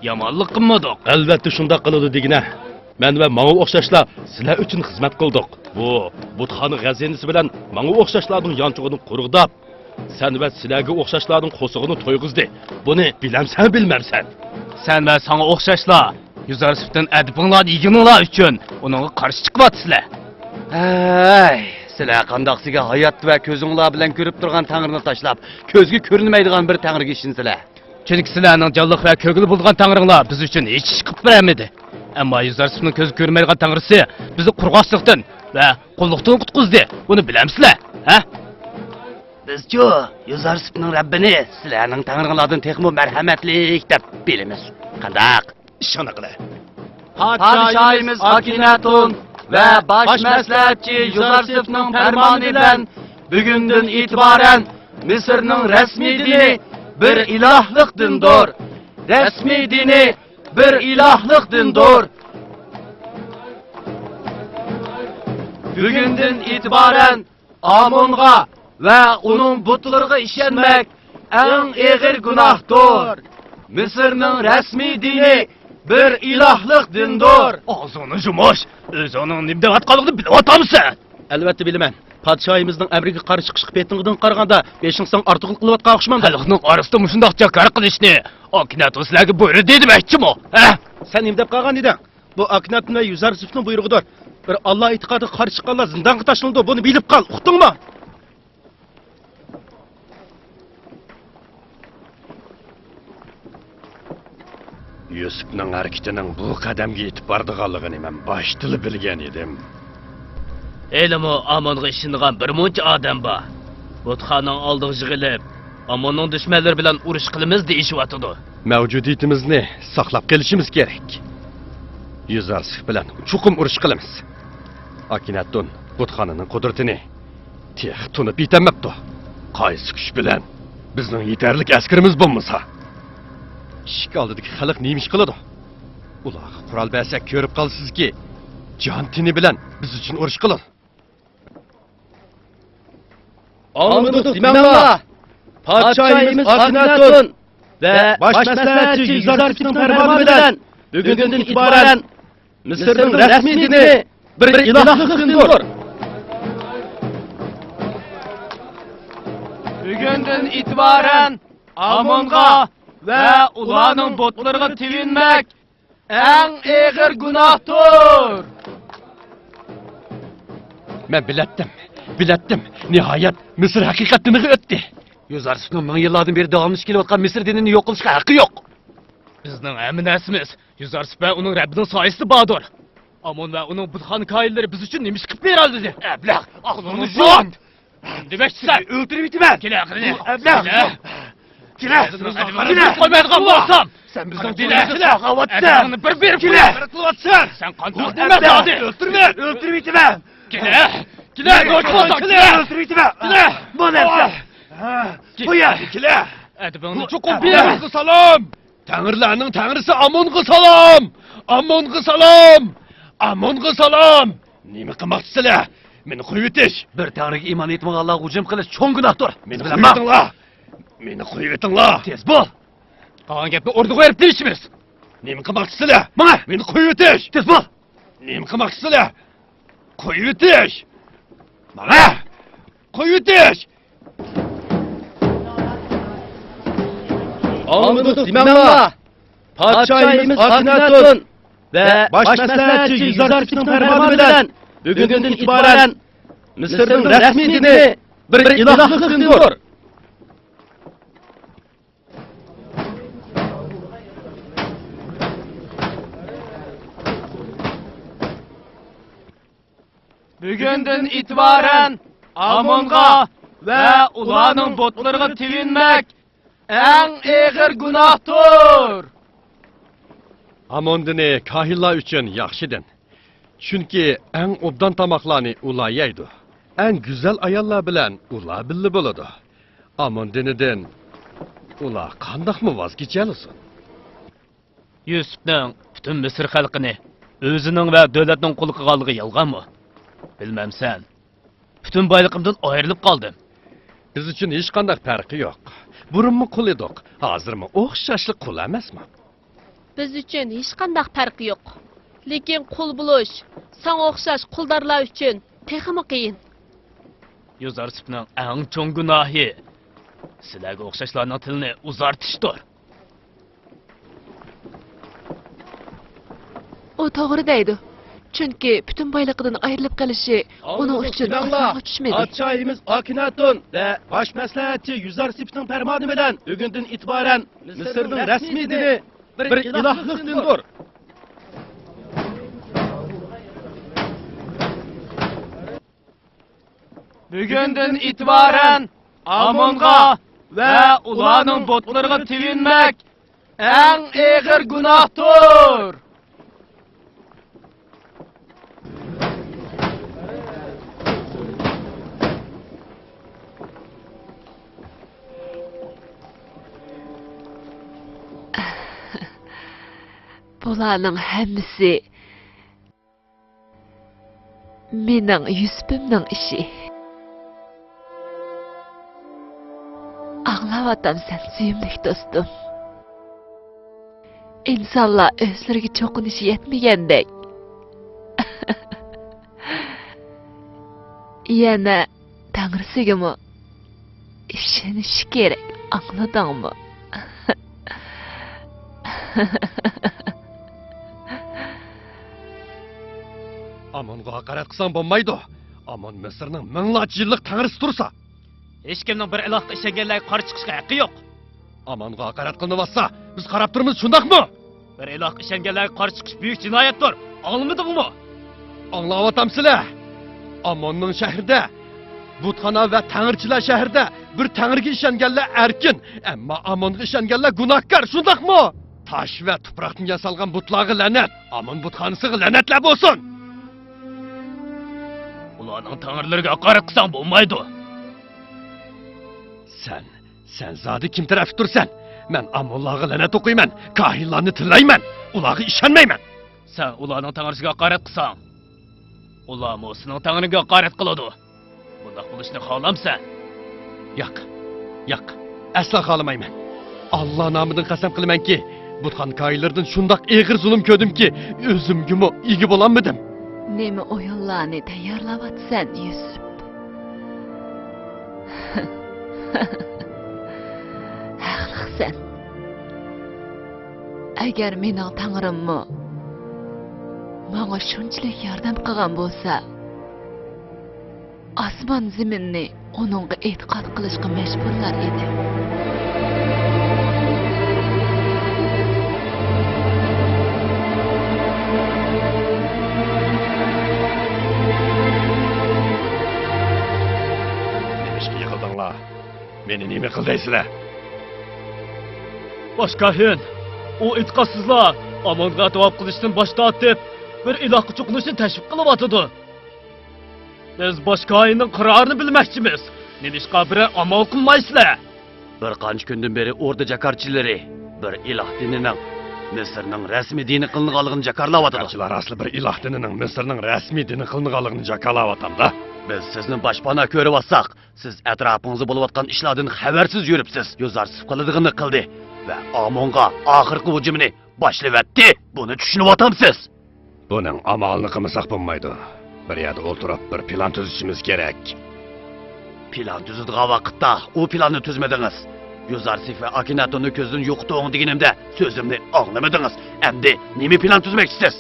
يامانلىق قىلمىدۇق. ئەلۋەتتە شۇنداق قىلىدۇ دېگىنە. مەن ۋە ماڭا ئوخشاشلار سىلەر ئۈچۈن خىزمەت قىلدۇق. بۇ بۇتخانا خەزىنىسى بىلەن ماڭا ئوخشاشلارنىڭ يانچۇقىنى قۇرغۇداپ، سەن ۋە سىلەرگە ئوخشاشلارنىڭ قورسىقىنى تويغۇزدى. بۇنى بىلەمسەن، بىلمەمسەن؟ سەن ۋە ساڭا ئوخشاشلار يۈزەرسىپتىن ئەدىپىڭلارنى يېگىنىڭلار ئۈچۈن ئۇنىڭغا قارشى چىقىۋاتىسىلەر. ھەي، سىلەر قانداقسىگە ھايات ۋە كۆزۈڭلار بىلەن كۆرۈپ تۇرغان تەڭرىنى تاشلاپ، كۆزگە كۆرۈنمەيدىغان بىر تەڭرىگە ئىشىنىسىلەر؟ چۈنكى سىلەرنىڭ جانلىق ۋە كۆڭۈل بولىدىغان تەڭرىڭلار بىز ئۈچۈن ھېچ ئىش قىلىپ بېرەلمىدى. ئەمما يۈزەرسىپنىڭ كۆزگە كۆرۈنمەيدىغان تەڭرىسى بىزنى قۇرغاقچىلىقتىن ۋە قۇللۇقتىن قۇتقۇزدى. بۇنى بىلەمسىلەر؟ ھە؟ بىزچۇ يۈزەرسىپنىڭ رەببىنى سىلەرنىڭ تەڭرىڭلاردىن تېخىمۇ مەرھەمەتلىك دەپ بىلىمىز. قانداق؟ ئىشانا قىلە. پادىشاھىمىز ئاكىناتون ۋە باش مەسلىھەتچى يۇزارسىفنىڭ پەرمانى بىلەن بۈگۈندىن ئېتىبارەن مىسىرنىڭ رەسمىي دىنى بىر ئىلاھلىق دىندۇر. رەسمىي دىنى بىر ئىلاھلىق دىندۇر. بۈگۈندىن ئېتىبارەن ئامونغا ۋە ئۇنىڭ بۇتلىرىغا ئىشەنمەك ئەڭ ئېغىر گۇناھتۇر. مىسىرنىڭ رەسمىي دىنى بىر ئىلاھلىق دىندۇر. ئاغزىڭنى يۇمۇش! ئۆزۈڭنىڭ نېمە دەۋاتقانلىقىنى بىلىۋاتامسەن؟ ئەلۋەتتە بىلىمەن. پادىشاھىمىزنىڭ ئەمرىگە قارشى چىقىشقا پېتىنغىدىن قارىغاندا، بېشىڭ ساڭا ئارتۇقلۇق قىلىۋاتقان ئوخشىمامدۇ؟ خەلقنىڭ ئارىسىدا مۇشۇنداق جاكار قىلىشنى ئاكىناتون سىلەرگە بۇيرۇدى دېمەكچىمۇ؟ ھە؟ سەن نېمە دەپ قالغان ئىدىڭ؟ بۇ ئاكىناتون ۋە يۈزەرسىفنىڭ بۇيرۇقىدۇر. بىر ئاللا ئېتىقادىغا قارشى چىققانلار زىندانغا تاشلىنىدۇ. بۇنى بىلىپ قال، ئۇقتۇڭمۇ؟ يۈسۈپنىڭ ھەرىكىتىنىڭ بۇ قەدەمگە يېتىپ بارىدىغانلىقىنى مەن باشتىلا بىلگەن ئىدىم. ھېلىمۇ ئامونغا ئىشىنىدىغان بىر مۇنچە ئادەم بار. بۇتخانىنىڭ ئالدىغا يىغىلىپ، ئاموننىڭ دۈشمەنلىرى بىلەن ئۇرۇش قىلىمىز دېيىشىۋاتىدۇ. مەۋجۇدىيىتىمىزنى ساقلاپ قېلىشىمىز كېرەك. يۈزەرسىف بىلەن چوقۇم ئۇرۇش قىلىمىز. ئاكىناتون بۇتخانىنىڭ قۇدرىتىنى تېخى تونۇپ يېتەلمەپتۇ. قايسى كۈچ بىلەن؟ بىزنىڭ يېتەرلىك ئەسكىرىمىز بولمىسا، ئىشىك ئالدىدىكى خەلق نېمە ئىش قىلىدۇ؟ ئۇلارغا قورال بەرسەك، كۆرۈپ قالىسىزكى، جان تېنى بىلەن بىز ئۈچۈن ئۇرۇش قىلىدۇ. ئاڭلىمىدۇق دېمەڭلار! پادىشاھىمىز ئاكىناتون ۋە باش مەسلىھەتچى يۈزارسىپنىڭ پەرمانى بىلەن بۈگۈندىن ئېتىبارەن مىسىرنىڭ رەسمىي دىنى بىر ئىلاھلىق دىندۇر. بۈگۈندىن ئېتىبارەن ئامونغا ۋە ئۇلارنىڭ بۇتلىرىغا تىۋىنمەك ئەڭ ئېغىر گۇناھتۇر. مەن بىلەتتىم، بىلەتتىم. نىھايەت، مىسىر ھەقىقەتنى ئۆتتى. يۈزارسىپنىڭ مىڭ يىللاردىن بېرى داۋاملىشىپ كېلىۋاتقان مىسىر دىنىنى يوق قىلىشقا ھەققى يوق. بىزنىڭ ھەممە نەرسىمىز يۈزارسىپ ۋە ئۇنىڭ رەببىنىڭ سايىسىدا باردۇر. ئامون ۋە ئۇنىڭ بۇتخانا كاھىنلىرى بىز ئۈچۈن نېمە ئىش قىلىپ بېرەلىدى؟ ئەبلەخ، ئاغزىڭنى يۇم! دېمەكچىسەن؟ ئۆلتۈرۈپ كېتىمەن. كېلە، قېنى. ئەبلەق. كېلە. كېلە. قويمايدىغان بولسام. سەن بىزنىڭ دىنىمىزنى ساقلاۋاتىسەن. ئەبلەقنى بىر بېرىپ كېلە. قويمايدىغان قىلىۋاتىسەن. سەن قانداق دېمەك ئۆلتۈرمە. ئۆلتۈرۈپ كېتىمەن. كېلە. كېلە. كېلە. ئۆلتۈرۈپ كېتىمەن. كېلە. بۇ نەرسە. قوي. كېلە. ئەدىپىڭنى چوقۇم بېرىمىز. سالام. تەڭرىلەرنىڭ تەڭرىسى ئامونغا سالام! ئامونغا سالام! ئامونغا سالام! نېمە قىلماقچىسىلەر؟ مېنى قويۇۋېتىش! بىر تەڭرىگە ئىمان ئېيتمىغانلارغا ھۇجۇم قىلىش چوڭ گۇناھتۇر. مېنى قويۇۋېتىڭلار! مېنى قويۇۋېتىڭلار! تېز بول! قالغان گەپنى ئورنىغا بېرىپ دېيىشىمىز! نېمە قىلماقچىسىلەر؟ ماڭا! مېنى قويۇۋېتىش! تېز بول! نېمە قىلماقچىسىلەر؟ قويۇۋېتىش! ماڭا! قويۇۋېتىش! ئاڭلىدۇق دېمەڭلار! پادىشاھىمىز ئاكىناتون ۋە باش مەسلىھەتچى يۈزارسىپنىڭ پەرمانى بىلەن بۈگۈندىن ئېتىبارەن مىسىرنىڭ رەسمىي دىنى بىر ئىلاھلىق دىندۇر. بۈگۈندىن ئېتىبارەن ئامونغا ۋە ئۇلارنىڭ بۇتلىرىغا تىۋىنمەك ئەڭ ئېغىر گۇناھتۇر. ئامون دىنى كاھىنلار ئۈچۈن ياخشى دىن. چۈنكى ئەڭ ئوبدان تاماقلارنى ئۇلار يەيدۇ. ئەڭ گۈزەل ئاياللار بىلەن ئۇلار بىللە بولىدۇ. ئامون دىنىدىن ئۇلار قانداقمۇ ۋاز كېچەلىسۇن؟ يۈسۈپنىڭ پۈتۈن مىسىر خەلقىنى ئۆزىنىڭ ۋە دۆلەتنىڭ قۇلى قىلغانلىقى يالغانمۇ؟ بىلمەمسەن؟ پۈتۈن بايلىقىمدىن ئايرىلىپ قالدىم. بىز ئۈچۈن ھېچقانداق پەرقى يوق. بۇرۇنمۇ قۇل ئىدۇق، ھازىرمۇ ئوخشاشلا قۇل ئەمەسمۇ؟ بىز ئۈچۈن ھېچقانداق پەرقى يوق. لېكىن قۇل بولۇش ساڭا ئوخشاش قۇلدارلار ئۈچۈن تېخىمۇ قىيىن. يوزارسىپنىڭ ئەڭ چوڭ گۇناھى سىلەرگە ئوخشاشلارنىڭ تىلىنى ئۇزارتىشتۇر. ئۇ توغرا دەيدۇ. چۈنكى پۈتۈن بايلىقىدىن ئايرىلىپ قېلىشى ئۇنىڭ ئۈچۈن ئاسانغا چۈشمىدى. پادىشاھىمىز ئاكىناتون ۋە باش مەسلىھەتچى يۈزارسىپنىڭ پەرمانى بىلەن بۈگۈندىن ئېتىبارەن مىسىرنىڭ رەسمىي دىنى بىر ئىلاھلىق دىندۇر. بۈگۈندىن ئېتىبارەن ئامونغا ۋە ئۇلارنىڭ بۇتلىرىغا تىۋىنمەك ئەڭ ئېغىر گۇناھتۇر. بۇلارنىڭ ھەممىسى مېنىڭ يۈسۈپۈمنىڭ ئىشى. ئاڭلاۋاتامسەن، سۆيۈملۈك دوستۇم؟ ئىنسانلار ئۆزلىرىگە چوقۇنۇشى يەتمىگەندەك، يەنە تەڭرىسىگىمۇ ئىشىنىشى كېرەك، ئاڭلىدىڭمۇ؟ ئامونغا ھاقارەت قىلساڭ بولمايدۇ. ئامون مىسىرنىڭ مىڭلارچە يىللىق تەڭرىسى تۇرسا. ھېچكىمنىڭ بىر ئىلاھقا ئىشەنگەنلەرگە قارشى چىقىشقا ھەققى يوق. ئامونغا ھاقارەت قىلىنىۋاتسا، بىز قاراپ تۇرىمىز، شۇنداقمۇ؟ بىر ئىلاھقا ئىشەنگەنلەرگە قارشى چىقىش بۈيۈك جىنايەتتۇر. ئاڭلىمىدىڭمۇ؟ ئاڭلاۋاتامسىلەر؟ ئاموننىڭ شەھىرىدە، بۇتخانا ۋە تەڭرىچىلەر شەھىرىدە بىر تەڭرىگە ئىشەنگەنلەر ئەركىن، ئەمما ئامونغا ئىشەنگەنلەر گۇناھكار، شۇنداقمۇ؟ تاش ۋە تۇپراقتىن ياسالغان بۇتلارغا لەنەت، ئامون بۇتخانىسىغا لەنەتلەر بولسۇن! ئۇلارنىڭ تەڭرىلىرىگە ھاقارەت قىلساڭ بولمايدۇ. سەن، سەن زادى كىم تەرەپتە تۇرىسەن؟ مەن ئامونلارغا لەنەت ئوقۇيمەن، كاھىنلارنى تىللايمەن، ئۇلارغا ئىشەنمەيمەن. سەن ئۇلارنىڭ تەڭرىسىگە ھاقارەت قىلساڭ، ئۇلارمۇ سېنىڭ تەڭرىڭگە ھاقارەت قىلىدۇ. بۇنداق بولۇشنى خالامسەن؟ ياق، ياق، ئەسلا خالىمايمەن. ئاللا نامىدىن قەسەم قىلىمەنكى، بۇتخانا كاھىنلىرىدىن شۇنداق ئېغىر زۇلۇم كۆردۈمكى، ئۆزۈمگىمۇ ئىگە بولالمىدىم. نېمە ئويۇنلارنى تەييارلاۋاتىسەن، يۈسۈپ؟ ھەقلىقسەن. ئەگەر مېنىڭ تەڭرىممۇ ماڭا شۇنچىلىك ياردەم قىلغان بولسا، ئاسمان زېمىننى ئۇنىڭغا ئېتىقاد قىلىشقا مەجبۇرلار ئىدى. نېمىشقا يىغلىدىڭلار؟ مېنى نېمە قىل دەيسىلەر؟ باش كاھىن، ئۇ ئېتىقادسىزلار ئامونغا تاۋاپ قىلىشتىن باش تارتىپ، بىر ئىلاھقا چوقۇنۇشنى تەشۋىق قىلىۋاتىدۇ. بىز باش كاھىننىڭ قارارىنى بىلمەكچىمىز. نېمىشقا بىرەر ئامال قىلمايسىلەر؟ بىر قانچە كۈندىن بېرى ئوردا جاكارچىلىرى بىر ئىلاھ دىنىنىڭ مىسىرنىڭ رەسمىي دىنى قىلىنغانلىقىنى جاكارلاۋاتىدۇ. جاكارچىلار ئەسلى بىر ئىلاھ دىنىنىڭ مىسىرنىڭ رەسمىي دىنى قىلىنغانلىقىنى جاكارلاۋاتامدا. بىز سىزنى باشپانا كۆرۈۋاتساق، سىز ئەتراپىڭىزدا بولۇۋاتقان ئىشلاردىن خەۋەرسىز يۈرۈپسىز. يوزارسىپ قىلىدىغىنىنى قىلدى ۋە ئامونغا ئاخىرقى ھۇجۇمىنى باشلىۋەتتى. بۇنى چۈشىنىۋاتامسىز؟ بۇنىڭ ئامالىنى قىلمىساق بولمايدۇ. بىر يەردە ئولتۇرۇپ بىر پىلان تۈزۈشىمىز كېرەك. پىلان تۈزىدىغان ۋاقىتتا ئۇ پىلاننى تۈزمىدىڭىز. يوزارسىف ۋە ئاكىناتوننى كۆزدىن يوقىتىۋېتىڭ دېگىنىمدە سۆزۈمنى ئاڭلىمىدىڭىز. ئەمدى نېمە پىلان تۈزمەكچىسىز؟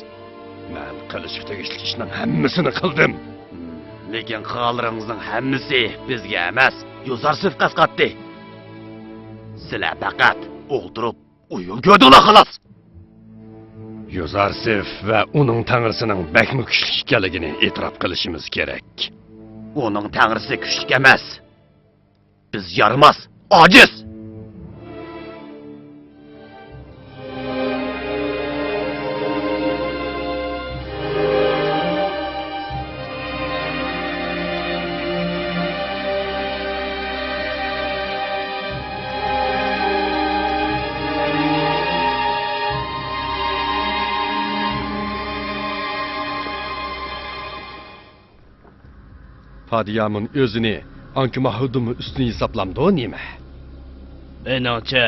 مەن قىلىشقا تېگىشلىك ئىشنىڭ ھەممىسىنى قىلدىم. لېكىن قىلغانلىرىڭىزنىڭ ھەممىسى بىزگە ئەمەس، يوزارسېفقا ئەسقاتتى. سىلەر پەقەت ئولتۇرۇپ ئويۇن كۆردۈڭلار، خالاس. يوزارسېف ۋە ئۇنىڭ تەڭرىسىنىڭ بەكمۇ كۈچلۈك ئىكەنلىكىنى ئېتىراپ قىلىشىمىز كېرەك. ئۇنىڭ تەڭرىسى كۈچلۈك ئەمەس. بىز يارىماس، ئاجىز. پادىيامون ئۆزىنى ئانكىماھۇدىنمۇ ئۈستۈن ھېسابلامدۇ نېمە؟ مېنىڭچە،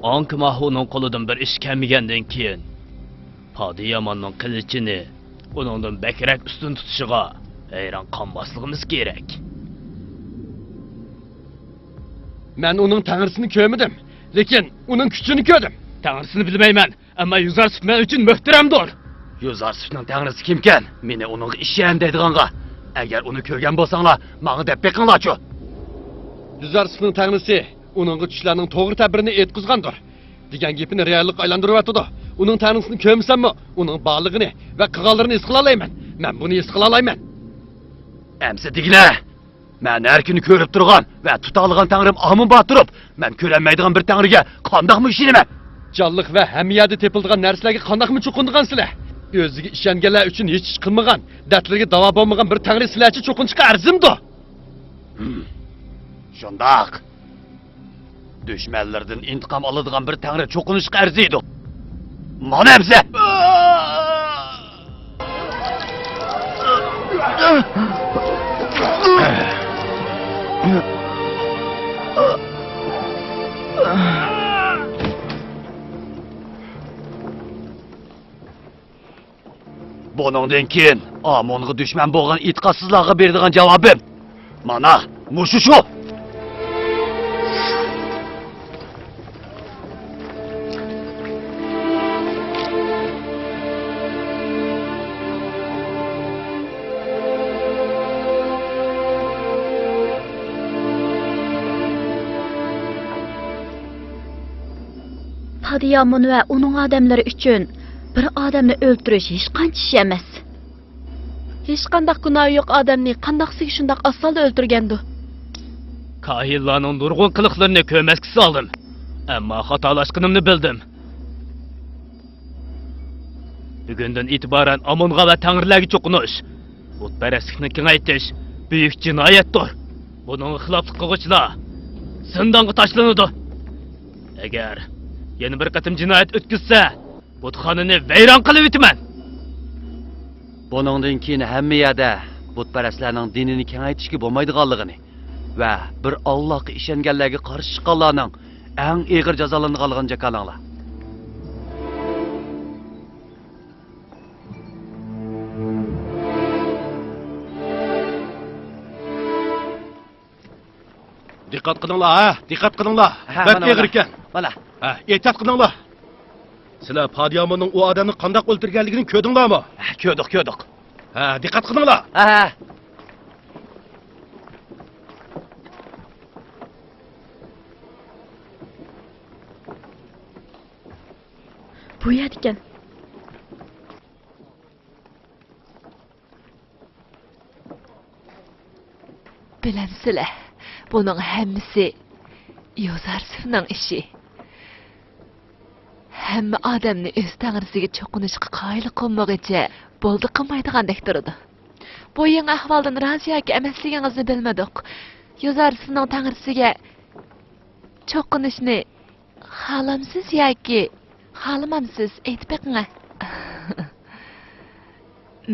ئانكىماھۇنىڭ قولىدىن بىر ئىش كەلمىگەندىن كېيىن، پادىياموننىڭ قىلىچىنى ئۇنىڭدىن بەكرەك ئۈستۈن تۇتۇشىغا ھەيران قالماسلىقىمىز كېرەك. مەن ئۇنىڭ تەڭرىسىنى كۆرمىدىم، لېكىن ئۇنىڭ كۈچىنى كۆردۈم. تەڭرىسىنى بىلمەيمەن، ئەمما يوزارسېف مەن ئۈچۈن مۆھتەرەمدۇر. يوزارسېفنىڭ تەڭرىسى كىمكەن؟ مېنى ئۇنىڭغا ئىشەن دەيدىغانغا، ئەگەر ئۇنى كۆرگەن بولساڭلار، ماڭا دەپ بېقىڭلارچۇ. يوزارسېفنىڭ تەڭرىسى ئۇنىڭغا چۈشلەرنىڭ توغرا تەبىرىنى ئېيتقۇزغاندۇر. دېگەن گېپىنى رېئاللىققا ئايلاندۇرۇۋاتىدۇ. ئۇنىڭ تەڭرىسىنى كۆرمىسەممۇ، ئۇنىڭ بارلىقىنى ۋە قىلغانلىرىنى ھېس قىلالايمەن. مەن بۇنى ھېس قىلالايمەن. ئەمسە دېگىنە! مەن ھەر كۈنى كۆرۈپ تۇرغان ۋە تۇتالىغان تەڭرىم ئامۇن بار تۇرۇپ، مەن كۆرەلمەيدىغان بىر تەڭرىگە قانداقمۇ ئىشىنىمەن؟ جانلىق ۋە ھەممە يەردە تېپىلىدىغان نەرسىلەرگە قانداقمۇ چوقۇنىدىغان سىلەر؟ ئۆزىگە ئىشەنگەنلەر ئۈچۈن ھېچ ئىش قىلمىغان، دەردلىرىگە داۋا بولمىغان بىر تەڭرى سىلەرچە چوقۇنۇشقا ئەرزىمدۇ؟ ھىم. شۇنداق. دۈشمەنلىرىدىن ئىنتىقام ئالىدىغان بىر تەڭرى چوقۇنۇشقا ئەرزىيدۇ. مانا ئەمسە! بۇنىڭدىن كېيىن ئامونغا دۈشمەن بولغان ئېتىقادسىزلارغا بېرىدىغان جاۋابىم مانا مۇشۇ شۇ! پادىيامون ۋە ئۇنىڭ ئادەملىرى ئۈچۈن بىر ئادەمنى ئۆلتۈرۈش ھېچقانچە ئىش ئەمەس. ھېچقانداق گۇناھى يوق ئادەمنى قانداقسىگە شۇنداق ئاسانلا ئۆلتۈرگەندۇ؟ كاھىنلارنىڭ نۇرغۇن قىلىقلىرىنى كۆرمەسكە سالدىم، ئەمما خاتالاشقىنىمنى بىلدىم. بۈگۈندىن ئېتىبارەن ئامونغا ۋە تەڭرىلەرگە چوقۇنۇش، بۇتپەرەسلىكنى كېڭەيتىش بۈيۈك جىنايەتتۇر. بۇنىڭغا خىلاپلىق قىلغۇچىلار زىندانغا تاشلىنىدۇ. ئەگەر يەنە بىر قېتىم جىنايەت ئۆتكۈزسە، بۇتخانىنى ۋەيران قىلىۋېتىمەن. بۇنىڭدىن كېيىن ھەممە يەردە بۇتپەرەسلەرنىڭ دىنىنى كېڭەيتىشكە بولمايدىغانلىقىنى ۋە بىر ئاللاھقا ئىشەنگەنلەرگە قارشى چىققانلارنىڭ ئەڭ ئېغىر جازالىنىدىغانلىقىنى جاكارلاڭلار. دىققەت قىلىڭلار، ھە، دىققەت قىلىڭلار. ھە، بەك مانا، ئېغىر مانا ئىكەن. مانا. ھە، ئېھتىيات قىلىڭلار. سىلەر پادىياموننىڭ ئۇ ئادەمنى قانداق ئۆلتۈرگەنلىكىنى كۆردۈڭلارمۇ؟ ھە، كۆردۇق، كۆردۇق. ھە، دىققەت قىلىڭلار. ھە، ھە. بۇ يەردىكەن. بىلەمسىلەر، بۇنىڭ ھەممىسى يوزارسېفنىڭ ئىشى. ھەممە ئادەمنى ئۆز تەڭرىسىگە چوقۇنۇشقا قايىل قىلمىغىچە بولدى قىلمايدىغاندەك تۇرىدۇ. بۇ يېڭى ئەھۋالدىن رازى ياكى ئەمەسلىكىڭىزنى بىلمىدۇق. يوزارسېفنىڭ تەڭرىسىگە چوقۇنۇشنى خالامسىز ياكى خالىمامسىز ئېيتىپ بېقىڭە.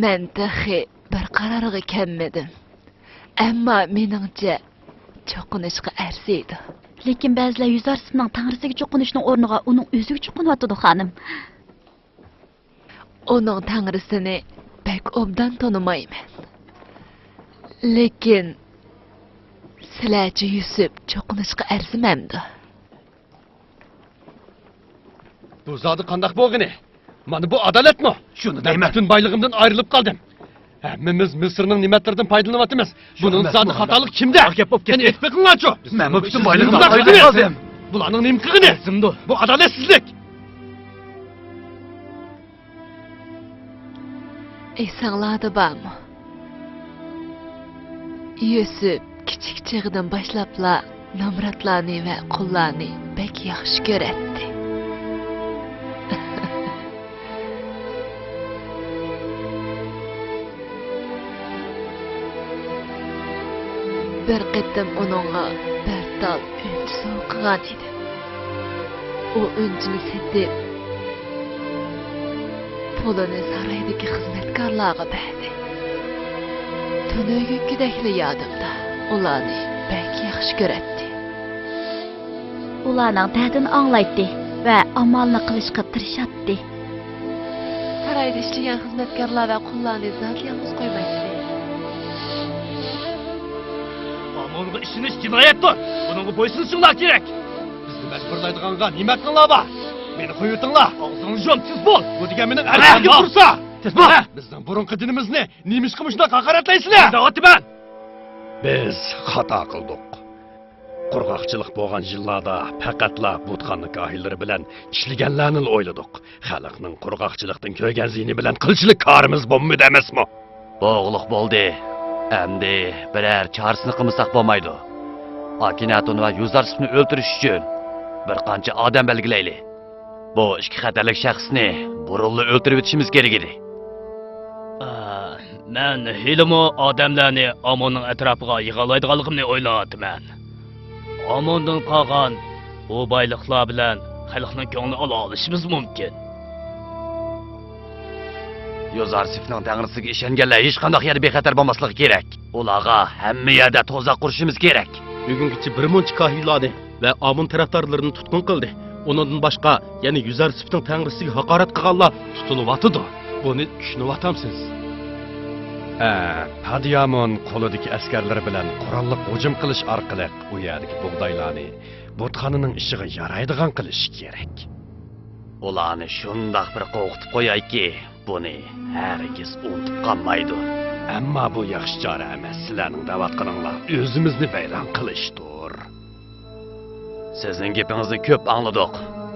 مەن تېخى بىر قارارغا كەلمىدىم. ئەمما مېنىڭچە چوقۇنۇشقا ئەرزىيدۇ. لېكىن بەزىلەر يۈزارسىنىڭ تەڭرىسىگە چوقۇنۇشنىڭ ئورنىغا ئۇنىڭ ئۆزىگە چوقۇنۇۋاتىدۇ، خانىم. ئۇنىڭ تەڭرىسىنى بەك ئوبدان تونۇمايمەن. لېكىن سىلەرچە يۈسۈپ چوقۇنۇشقا ئەرزىمەمدۇ؟ بۇ زادى قانداق بولغىنى؟ مانا بۇ ئادالەتمۇ؟ شۇنى دەيمەن. پۈتۈن بايلىقىمدىن ئايرىلىپ قالدىم. ھەممىمىز مىسىرنىڭ نېمەتلىرىدىن پايدىلىنىۋاتىمىز. بۇنىڭ زادى خاتالىقى كىمدە؟ گەپ بولۇپ كەتتى. قېنى ئېيتىپ بېقىڭلارچۇ. مەنمۇ پۈتۈن بايلىقىمدىن ئايرىلىپ قالدىم. بۇلارنىڭ نېمە قىلغىنى؟ بۇ ئادالەتسىزلىك. ئېسىڭلاردا بارمۇ؟ يۈسۈپ كىچىك چېغىدىن باشلاپلا نامراتلارنى ۋە قۇللارنى بەك ياخشى كۆرەتتى. بىر قېتىم ئۇنىڭغا بىر تال ئۈنچە سوۋغا قىلغان ئىدىم. ئۇ ئۈنچىنى سېتىپ، پۇلىنى سارايدىكى خىزمەتكارلارغا بەردى. تۈنۈگۈنكىدەكلا يادىمدا، ئۇلارنى بەك ياخشى كۆرەتتى. ئۇلارنىڭ دەردىنى ئاڭلايتتى ۋە ئامالنى قىلىشقا تىرىشاتتى. سارايدا ئىشلىگەن خىزمەتكارلار ۋە قۇللارنى زادىلا يالغۇز قويمايتتى. ئامونغا ئىشىنىش جىنايەتتۇر. بۇنىڭغا بويسۇنۇشۇڭلار كېرەك. بىزنى مەجبۇرلايدىغانغا نېمە ھەققىڭلار بار؟ مېنى قويۇۋېتىڭلار. ئاغزىڭنى يۇم، تېز بول. بۇ دېگەن مېنىڭ ئەركىمگە پۇرسا. تېز بول. ھە؟ بىزنىڭ بۇرۇنقى دىنىمىزنى نېمىشقا مۇشۇنداق ھاقارەتلەيسىلەر؟ دەۋاتىمەن. بىز خاتا قىلدۇق. قۇرغاقچىلىق بولغان يىللاردا پەقەتلا بۇتخانا كاھىنلىرى بىلەن ئىشلىگەنلەرنىلا ئويلىدۇق. خەلقنىڭ قۇرغاقچىلىقتىن كۆرگەن زىيىنى بىلەن قىلچىلىك كارىمىز بولمىدى ئەمەسمۇ؟ بولغۇلۇق بولدى. ئەمدى بىرەر چارىسىنى قىلمىساق بولمايدۇ. ئاكىناتون ۋە يۇزارسىپنى ئۆلتۈرۈش ئۈچۈن بىر قانچە ئادەم بەلگىلەيلى. بۇ ئىككى خەتەرلىك شەخسنى بۇرۇنلا ئۆلتۈرۈۋېتىشىمىز كېرەك ئىدى. ئا، مەن ھېلىمۇ ئادەملەرنى ئاموننىڭ ئەتراپىغا يىغالايدىغانلىقىمنى ئويلاۋاتىمەن. ئاموندىن قالغان بۇ بايلىقلار بىلەن خەلقنىڭ كۆڭلىنى ئالالىشىمىز مۇمكىن. يوزارسىفنىڭ تەڭرىسىگە ئىشەنگەنلەر ھېچقانداق يەردە بىخەتەر بولماسلىقى كېرەك. ئۇلارغا ھەممە يەردە تۇزاق قۇرۇشىمىز كېرەك. بۈگۈنگىچە بىر مۇنچە كاھىنلارنى ۋە ئامون تەرەپدارلىرىنى تۇتقۇن قىلدى. ئۇنىڭدىن باشقا يەنە يۈزەرسىپنىڭ تەڭرىسىگە ھاقارەت قىلغانلار تۇتۇلۇۋاتىدۇ. بۇنى چۈشىنىۋاتامسىز؟ ئە، پادىيامون قولىدىكى ئەسكەرلىرى بىلەن قوراللىق ھۇجۇم قىلىش ئارقىلىق ئۇ يەردىكى بۇغدايلارنى بۇتخانىنىڭ ئىشىغا يارايدىغان قىلىشى كېرەك. ئۇلارنى شۇنداق بىر قورقۇتۇپ قويايكى، بۇنى ھەرگىز ئۇنتۇپ قالمايدۇ. ئەمما بۇ ياخشى چارە ئەمەس، سىلەرنىڭ دەۋاتقىنىڭلار ئۆزىمىزنى ۋەيران قىلىشتۇر. سىزنىڭ گېپىڭىزنى كۆپ ئاڭلىدۇق.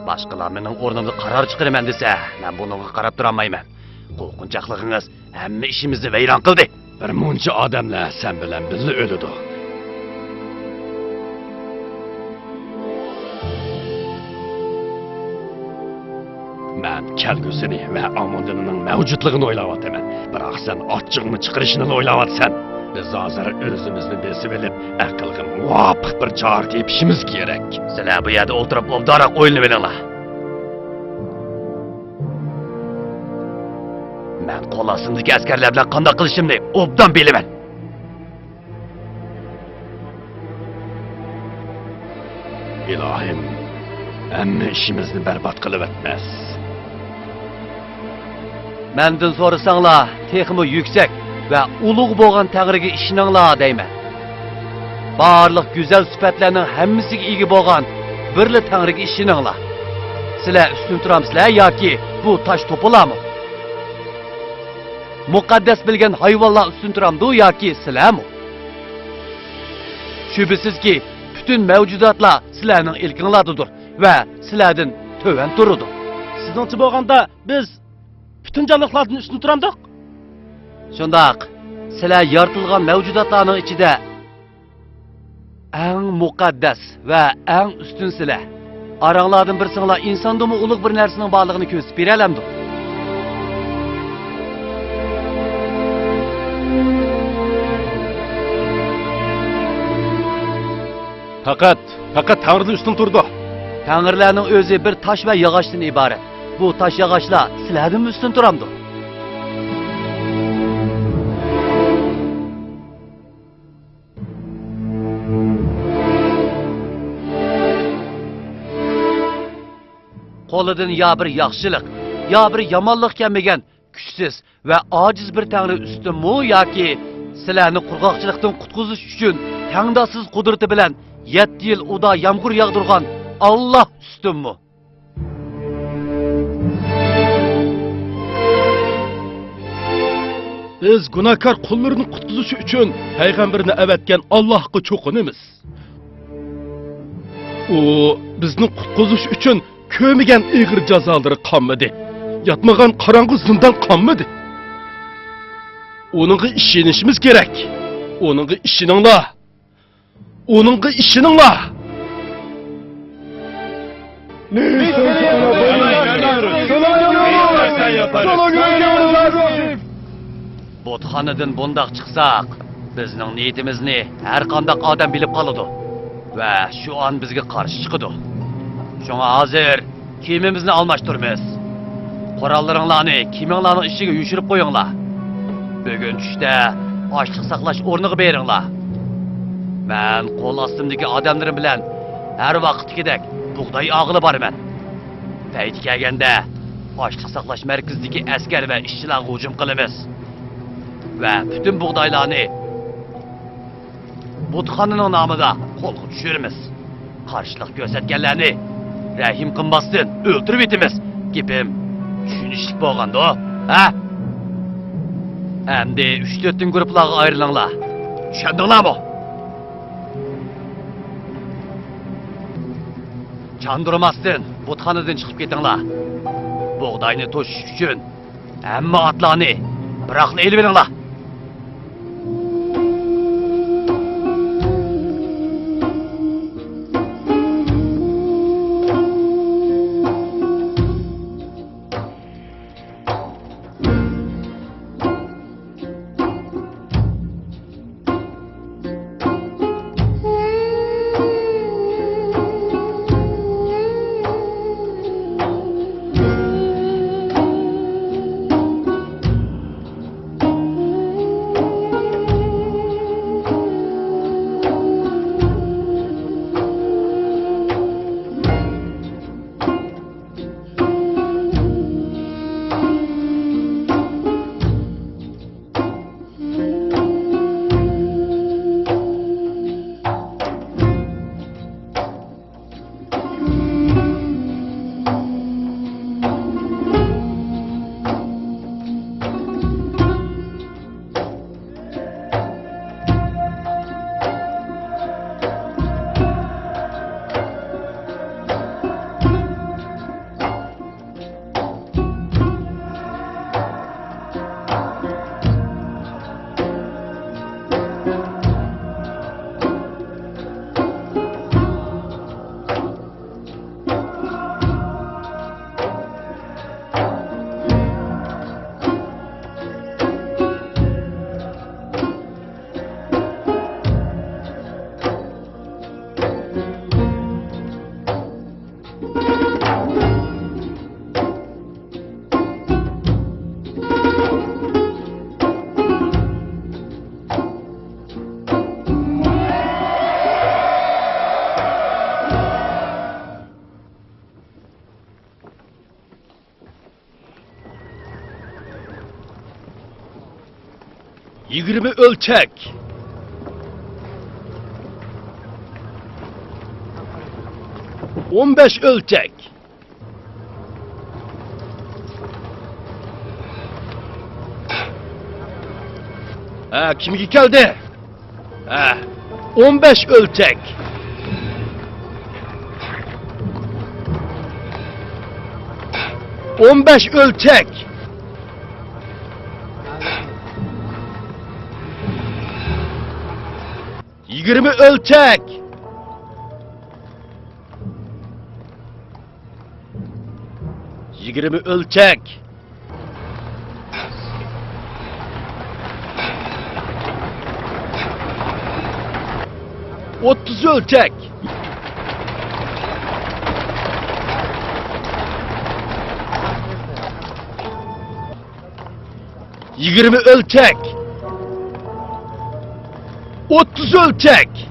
باشقىلار مېنىڭ ئورنۇمدا قارار چىقىرىمەن دېسە، مەن بۇنىڭغا قاراپ تۇرالمايمەن. قورقۇنچاقلىقىڭىز ھەممە ئىشىمىزنى ۋەيران قىلدى. بىر مۇنچە ئادەملەر سەن بىلەن بىللە ئۆلىدۇ. مەن كەلگۈسىنى ۋە ئامون دىنىنىڭ مەۋجۇتلۇقىنى ئويلاۋاتىمەن. بىراق سەن ئاچچىقىڭنى چىقىرىشنىلا ئويلاۋاتىسەن. بىز ھازىر ئۆزىمىزنى بېسىۋېلىپ، ئەقىلگە مۇۋاپىق بىر چارە تېپىشىمىز كېرەك. سىلەر بۇ يەردە ئولتۇرۇپ ئوبدانراق ئويلىنىۋېلىڭلار. مەن قول ئاستىمدىكى ئەسكەرلەر بىلەن قانداق قىلىشىمنى ئوبدان بىلىمەن. ئىلاھىم، ھەممە ئىشىمىزنى بەربات قىلىۋەتمەس. مەندىن سورىساڭلار، تېخىمۇ يۈكسەك ۋە ئۇلۇغ بولغان تەڭرىگە ئىشىنىڭلار دەيمەن. بارلىق گۈزەل سۈپەتلەرنىڭ ھەممىسىگە ئىگە بولغان بىرلا تەڭرىگە ئىشىنىڭلار. سىلەر ئۈستۈن تۇرامسىلەر ياكى بۇ تاش توپىلارمۇ؟ مۇقەددەس بىلگەن ھايۋانلار ئۈستۈن تۇرامدۇ ياكى سىلەرمۇ؟ شۈبھىسىزكى، پۈتۈن مەۋجۇداتلار سىلەرنىڭ ئىلكىڭلاردىدۇر ۋە سىلەردىن تۆۋەن تۇرىدۇ. سىزنىڭچە بولغاندا، بىز پۈتۈن جانلىقلاردىن ئۈستۈن تۇرامدۇق؟ شۇنداق. سىلەر يارىتىلغان مەۋجۇداتلارنىڭ ئىچىدە ئەڭ مۇقەددەس ۋە ئەڭ ئۈستۈنسىلەر. ئاراڭلاردىن بىرسىڭلار ئىنساندىنمۇ ئۇلۇغ بىر نەرسىنىڭ بارلىقىنى كۆرسىتىپ بېرەلەمدۇ؟ پەقەت، پەقەت تەڭرىلا ئۈستۈن تۇرىدۇ. تەڭرىلەرنىڭ ئۆزى بىر تاش ۋە ياغاچتىن ئىبارەت. بۇ تاش ياغاچلار سىلەردىنمۇ ئۈستۈن تۇرامدۇ؟ قولىدىن يا بىر ياخشىلىق، يا بىر يامانلىق كەلمىگەن كۈچسىز ۋە ئاجىز بىر تەڭرى ئۈستۈنمۇ ياكى سىلەرنى قۇرغاقچىلىقتىن قۇتقۇزۇش ئۈچۈن تەڭداشسىز قۇدرىتى بىلەن يەتتە يىل ئۇدا يامغۇر ياغدۇرغان ئاللاھ ئۈستۈنمۇ؟ بىز گۇناھكار قۇللىرىنى قۇتقۇزۇش ئۈچۈن پەيغەمبىرىنى ئەۋەتكەن ئاللاھقا چوقۇنىمىز. ئۇ بىزنى قۇتقۇزۇش ئۈچۈن كۆرمىگەن ئېغىر جازالىرى قالمىدى. ياتمىغان قاراڭغۇ زىندان قالمىدى. ئۇنىڭغا ئىشىنىشىمىز كېرەك. ئۇنىڭغا ئىشىنىڭلار. ئۇنىڭغا ئىشىنىڭلار. بۇتخانىدىن بۇنداق چىقساق، بىزنىڭ نىيىتىمىزنى ھەر قانداق ئادەم بىلىپ قالىدۇ ۋە شۇ ئان بىزگە قارشى چىقىدۇ. شۇڭا ھازىر كىيىمىمىزنى ئالماشتۇرىمىز. قوراللىرىڭلارنى كىيىمىڭلارنىڭ ئىچىگە يوشۇرۇپ قويۇڭلار. بۈگۈن چۈشتە ئاشلىق ساقلاش ئورنىغا بېرىڭلار. مەن قول ئاستىمدىكى ئادەملىرىم بىلەن ھەر ۋاقىتتىكىدەك بۇغداي ئاغىلى بارىمەن. پەيتى كەلگەندە ئاشلىق ساقلاش مەركىزىدىكى ئەسكەر ۋە ئىشچىلارغا ھۇجۇم قىلىمىز ۋە پۈتۈن بۇغدايلارنى بۇتخانىنىڭ نامىدا قولغا چۈشۈرىمىز. قارشىلىق كۆرسەتكەنلەرنى رەھىم قىلماستىن ئۆلتۈرۈۋېتىمىز. گېپىم چۈشىنىشلىك بولغاندۇ، ھە؟ ئەمدى ئۈچ-تۆتتىن گۇرۇپپىلارغا ئايرىلىڭلار. چۈشەندىڭلارمۇ؟ چاندۇرماستىن بۇتخانىدىن چىقىپ كېتىڭلار. بۇغداينى توشۇش ئۈچۈن ھەممە ئاتلارنى بىراقلا ئېلىۋېلىڭلار. يىگىرمە ئۆلچەك. ئون بەش ئۆلچەك. ھە، كىمگە كەلدى؟ ھە، ئون بەش ئۆلچەك. ئون بەش ئۆلچەك. يىگىرمە ئۆلچەك. يىگىرمە ئۆلچەك. ئوتتۇز ئۆلچەك. يىگىرمە ئۆلچەك. ئوتتۇز ئۆلچەك.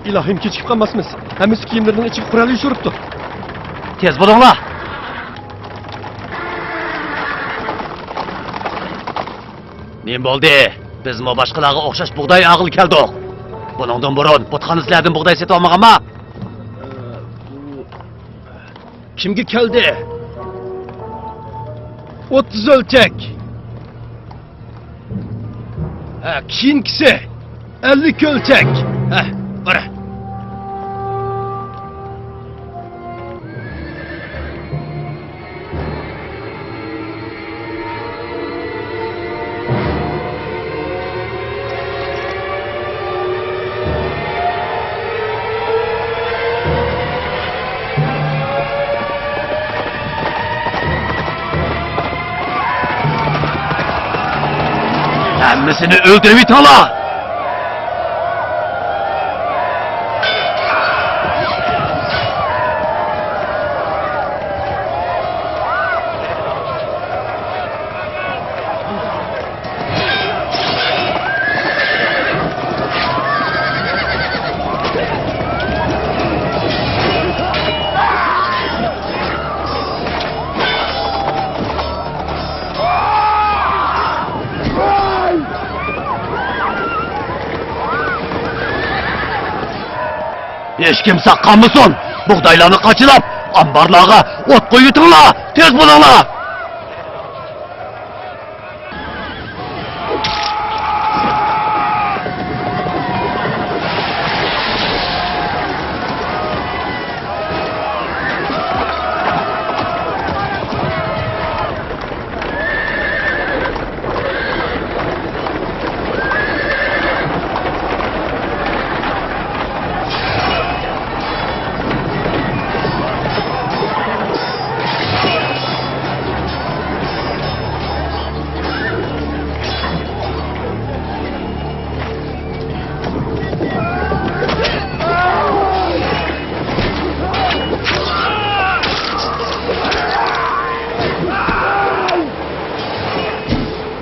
ئىلاھىم، كېچىكىپ قالماسمىز؟ ھەممىسى كىيىملىرىنىڭ ئىچىگە قورال يوشۇرۇپتۇ. تېز بولۇڭلار! نېمە بولدى؟ بىزمۇ باشقىلارغا ئوخشاش بۇغداي ئالغىلى كەلدۇق. بۇنىڭدىن بۇرۇن بۇتخانا سىلەردىن بۇغداي سېتىۋالمىغانما؟ كىمگە كەلدى؟ ئوتتۇز ئۆلچەك. ھە، كېيىنكىسى ئەللىك ئۆلچەك. ھە، بارە. ھەممىسىنى ئۆلتۈرۈۋېتىڭلار! ھېچكىم ساق قالمىسۇن! بۇغدايلارنى قاچىلاپ، ئامبارلارغا ئوت قويۇۋېتىڭلار! تېز بولۇڭلار!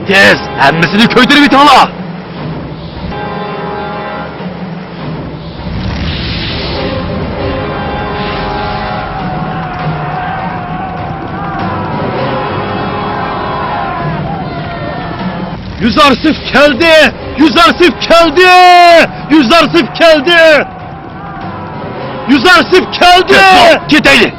تېز، ھەممىسىنى كۆيدۈرۈۋېتىڭلار! يۈزئارسىف كەلدى! يۈزئارسىف كەلدى! يۈزئارسىف كەلدى! يۈزئارسىف كەلدى! كېتەيلى!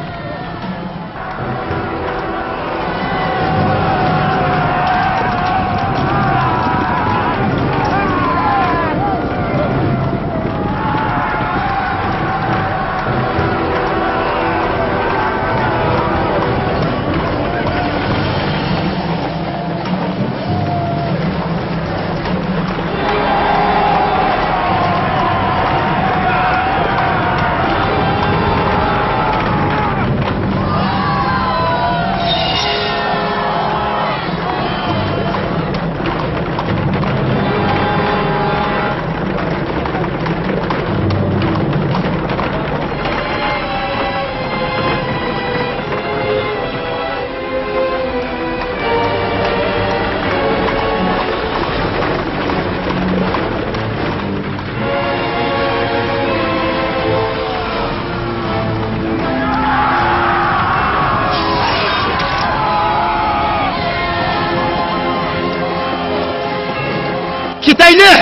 كېتەيلى!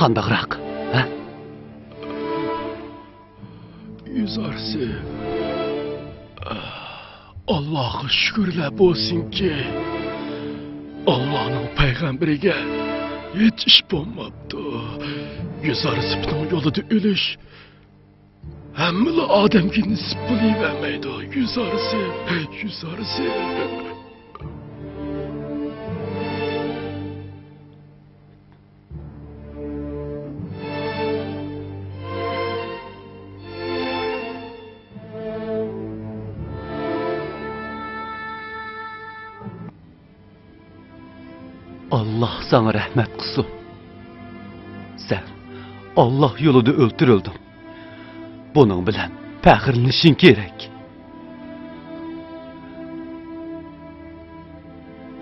قانداقراق، ھە؟ يۈزئارسىف، ئاللاغا شۈكۈرلەر بولسۇنكى، ئاللانىڭ پەيغەمبىرىگە ھېچ ئىش بولماپتۇ. يۈزئارسىفنىڭ يولىدا ئۆلۈش ھەممىلا ئادەمگە نېسىپ بولۇۋەرمەيدۇ، يۈزئارسىف، يۈزئارسىف. ئاللاھ ساڭا رەھمەت قىلسۇن. سەن ئاللاھ يولىدا ئۆلتۈرۈلدۈڭ. بۇنىڭ بىلەن پەخىرلىنىشىڭ كېرەك.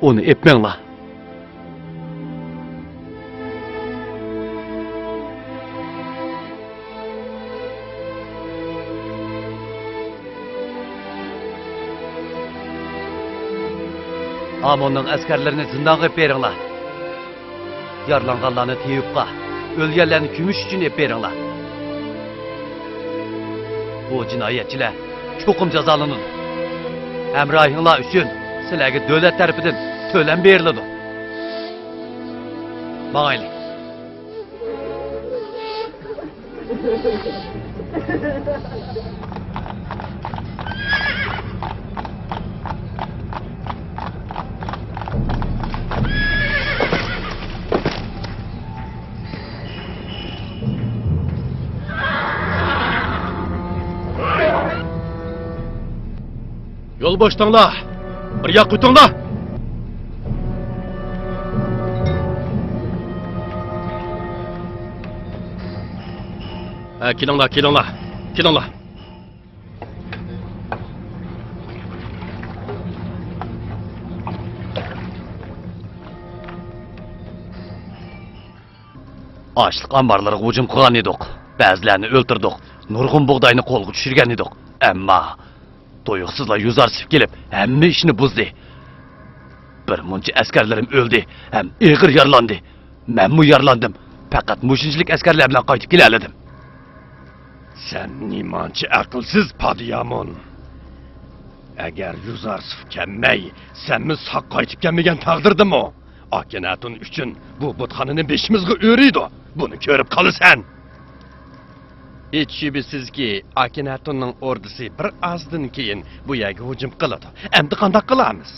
ئۇنى ئېپمەڭلار. ئاموننىڭ ئەسكەرلىرىنى زىندانغا ئېلىپ بېرىڭلار. يارىلانغانلارنى تېۋىپقا، ئۆلگەنلەرنى كۆمۈش ئۈچۈن ئېلىپ بېرىڭلار. بۇ جىنايەتچىلەر چوقۇم جازالىنىدۇ. ھەمراھىڭلار ئۈچۈن سىلەرگە دۆلەت تەرىپىدىن تۆلەم بېرىلىدۇ. ماڭايلى. يول بوشىتىڭلار! بىر ياققا ئۆتۈڭلار! ھە، كېلىڭلار، كېلىڭلار، كېلىڭلار! ئاشلىق ئامبارلىرىغا ھۇجۇم قىلغان ئىدۇق. بەزىلەرنى ئۆلتۈردۇق. نۇرغۇن بۇغداينى قولغا چۈشۈرگەن ئىدۇق. ئەمما تۇيۇقسىزلا يۈزارسىپ كېلىپ، ھەممە ئىشنى بۇزدى. بىر مۇنچە ئەسكەرلىرىم ئۆلدى ھەم ئېغىر يارىلاندى. مەنمۇ يارىلاندىم. پەقەت مۇشۇنچىلىك ئەسكەرلەر بىلەن قايتىپ كېلەلىدىم. سەن نېمانچە ئەقىلسىز، پادىيامون! ئەگەر يۈزارسىپ كەلمەي، سەنمۇ ساق قايتىپ كەلمىگەن تەقدىردىمۇ، ئاكىنەتۇن ئۈچۈن بۇ بۇتخانىنى بېشىمىزغا ئۆرۈيدۇ. بۇنى كۆرۈپ قالىسەن. ھېچ شۈبھىسىزكى، ئاكىنەتۇننىڭ ئوردىسى بىر ئازدىن كېيىن بۇ يەرگە ھۇجۇم قىلىدۇ. ئەمدى قانداق قىلارمىز؟